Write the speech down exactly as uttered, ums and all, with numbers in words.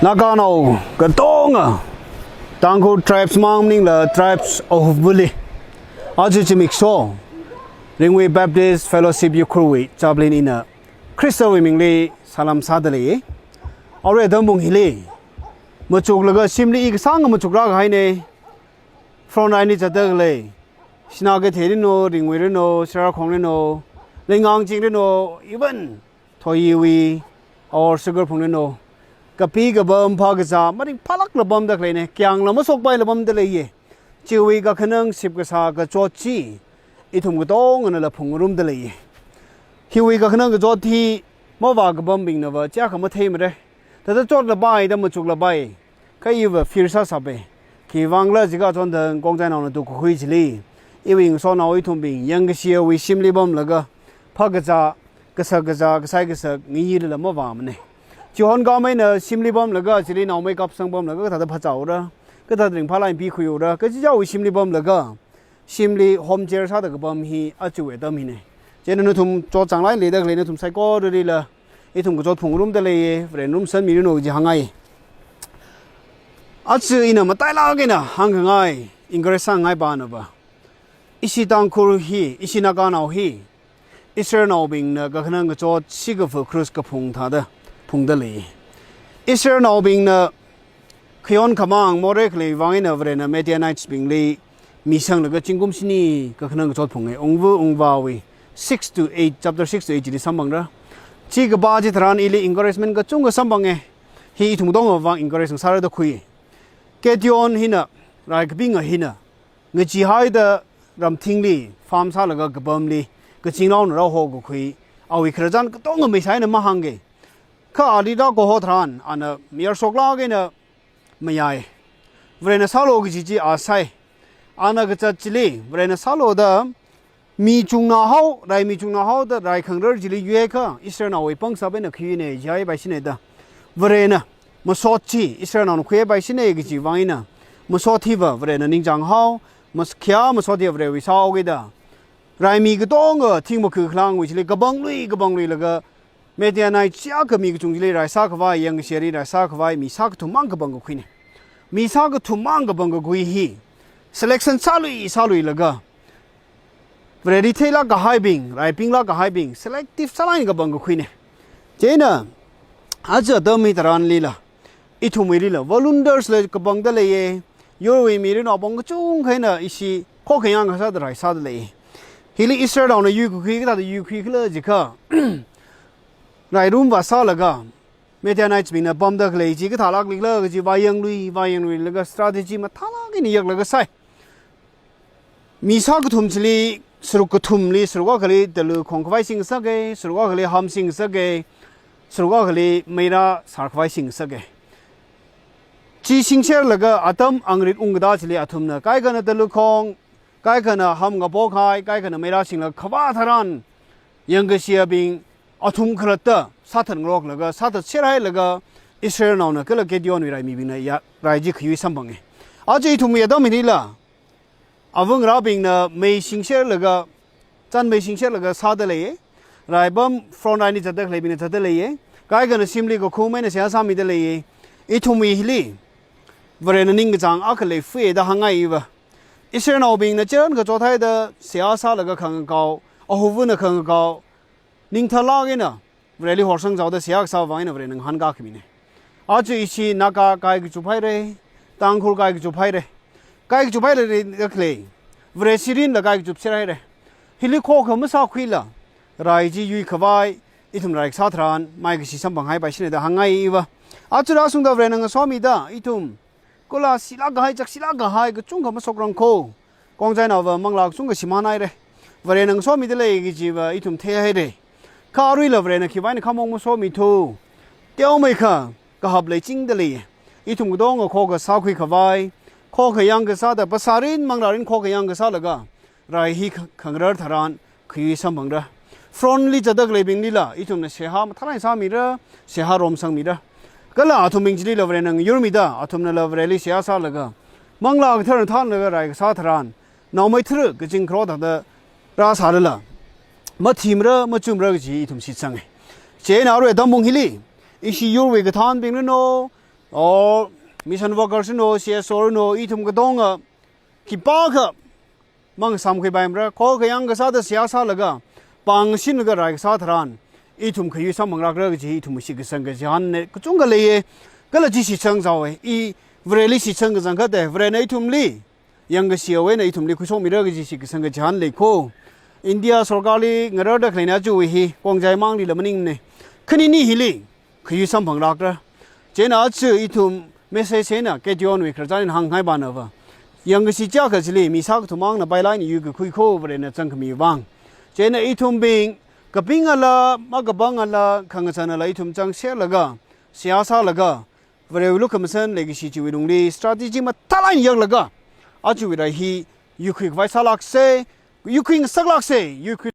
Naganao katonga, Tangkhul tribes mang maningla tribes of Buli, aja zimiksho Ringwui Baptist Fellowship Ukhrulwui chaplain ina Khristawui mingli salam sādalei. Arui atam pung hili machuklaga shimli i kasānga machuklaga haina. Front line li zatdalei, Sinakeithei rino, Ringwui rino, Sirarakhong rino, Leingangching rino, even Thoyiwui or Sugarphung rino, kapi kapam phākazā maringphālākla pamdakhaleina, kyangla mashokpaila pamdaleiya. Chiwui kakhanang shipkasā kachot chi ithum katonganala phungrumdalei. Hiwui kakhanang kachot hi mavā kapambingnava chiyākha matheimara. Thāda chotlapai, thāda machuklapai, kha iva feel sāsāpai. Khiwuivangkhala jiakha chonthang Khongjainaona tukakhui chili, iwui ngasotnao ithumbing yangkashewui shimli pamlaga phākazā, kasak kazā, kasai kasak ngayilala mavāmana. Chihon khamei eina shimli pamlaga chili naomei kapsang pamlaga kathāda phāchaora, kathāda ringphālāk eina pikhuiura kajiwui shimli pamlaga shimli home church sāda kapam hi aja atam hina. Chieina nathum chotchānglāk eina leidakhalei nathum saikoralila ithum kachot phungrumdaleiya, Varena ngarumsanmiranu kaji hāngngai. Aja ina matailāk eina hāngkhangai, encourage sāngai panava, ishi Tangkhul hi, ishi Naganao hi, Israelnaobingna kakhanang kachot shikafa cross kaphung thāda phungdalei. Israelnaobingna khayon khamāng morei khaleiwui vang eina Varena Midianites bingli misanglaga zingkum shini kakhanang kachot phunga. Ungva Ungvāwui six to eight, chapter six to eight chili samphangra. Chi kapā chitharan ili encouragement kachungkha samphanga. Hi ithum katongawui vang encourage ngasārada khui. Gideon hina, rai kapinga hina, ngacheehaida ramthingli farm sālaga kapamli kazingnaona rao hokakhui, awui khararchan katonga meisaina mahānga. Kha ali rākaho tharan ana mayar shoklāk eina mayai. Varena sālu kaji chi a sai. Ana kazat chili Varena sālu da mi chungnā hao, rai mi chungnā haoda rai khangarar chili yuiakha Israelnaowui pangshap eina khuihaina, jihaipaihaina da Varena masot chi Israelnaona khuihaipaishaina kajiwui vang eina masot hiva Varena ningchāng hao, mas-, khayā masot hi Varewui sāhaoga da. Rai mi katonga thing makhu khalangwui chili kapanglui kapangluilaga Midianite chiyākha mi kachung chili rai sākhavai, yangkasheli rai sākhavai mi shākathum mang kapangkakhuina. Mi shākathum mang kapangkakhui hi selection sālui sāluilaga Vareli theilāk kahaibing, raipinglāk kahaibing selective sālāk eina kapangkakhuina. Chieina aja atam hitharanlila, ithumwuilila volunteers la kapangdaleiya, yurwui mi rino apong kachungkha eina ishi khokhayang kasāda rai sādalei. Hili Israelnaona yuikakhui kathāda yuikhuikhala jiakha, rai room vāsālaga Midianite bingna pamdakhalei chi kathālāklikhala kaji vāyanglui, vāyangluilaga strategy mathālāk eina yaklaga sai. Mi shākathum chili sharuk kathumli, sharuk akhali talu khongkhavai singngasaka, sharuk akhali ham singngasaka, sharuk akhali meira sārkhavai singngasaka. Chi singserlaga atam angrit ungkatā chili athumna kaikhana talu khong, kaikhana ham ngapokhai, kaikhana meira singlaga khavā tharan, yangkashebing athum khalatta sāthatngaroklaga, sāthatserhailaga, Israelnaona kala Gideonwui raimibingna ya, rai chi khayui samphanga. Aja ithumwui atam hilila, avangarābingna mei singserlaga, chānmei singserlaga sādalei. Raipam front line li zatdakhaleibingna zatdalei. Kaikhana shimli kakhum eina seihā sāmidalei. Ithumwui hili Varena ningkachāng akha leifui da hāngngai iva. Israelnaobingna chieina kachot haida seihā sālaga khangakao, ahuvana khangakao, ningtharlāk eina Vareli horsangchaoda seihā kasā vang eina Varena ngahānkākhamina. Aja ishi Naga kaikachup haira, Tangkhul kaikachup haira. Kaikachup haira da khalei, Vare shirinla kaikachupser haira. Hili khokha masākhuila, rai chi yuikhavai, ithum rai kasā tharan maikashi samphanghaipaihaina da hāngngai iva. Aja rāshungda Varena ngasomida, ithum kula shilāk kahai, chak shilāk kahai kachungkha mashokrang kho. Khongjainaova manglā kachungkha shimānhaira. Varena ngasomidalei kajiva ithum theihaira. Kha aruila Varena khiwui vang eina khamong masomithu. Teomeikha kahap leichingdalei. Ithum katonga khokha sākhuikhavai, khokha yangkasāda phasārin manglārin khokha yangkasālaga, rai hi kha-, khangarar tharan khayui samphangra. Front li zatdakhaleibinglila ithumna seihā mathālāk eina sāmira, seihā romsangmira. Kala athumbing chilila Varena ngayurmida, athumnala Vareli seihā sālaga, Manglā Katharana thānlaga rai kasā tharan, naomei tharuk kazing kharot thāda rāsālala, mathimara, machumara kaji ithum shitsanga. Chieina arui atam pung hili, ishi yurwui kathānbing rino, or mission workers no, C S O no, ithum katonga khipākha mangasāmkhuipaimara, kho khayang kasāda seihā sālaga, pāngshinglaga rai kasā tharan, ithum khayui samphanglākra kaji ithum shitkasang kachihānna kachungkha leiya, kala chi shitsang zaowa, i Vareli shitsang kazang kate, Varena ithumli yangkashia eina ithumli khuishokmira kaji shitkasang kachihān lei kho. India sorkarli ngararda khaleina chiwui hi, Khongjai manglila maningmana. Khanini hili khayui samphanglākra. Chieina aja ithum message eina Gideonwui khararchan eina hāngngai banava, yangkashi chiyākha chili mi sākathum mangna pailaina yuikakhui kho Varena zangkhami vang. Chieina ithumbing kapingala, makapangala, khangazanala ithum changserlaga, seihā sālaga, Varewui lukhamashan leikashi chiwui lungli strategy mathālāk eina yaklaga, ajawui rai hi yuikhuikhavai sālāksa, yuikhuingasaklāksa, yuikhui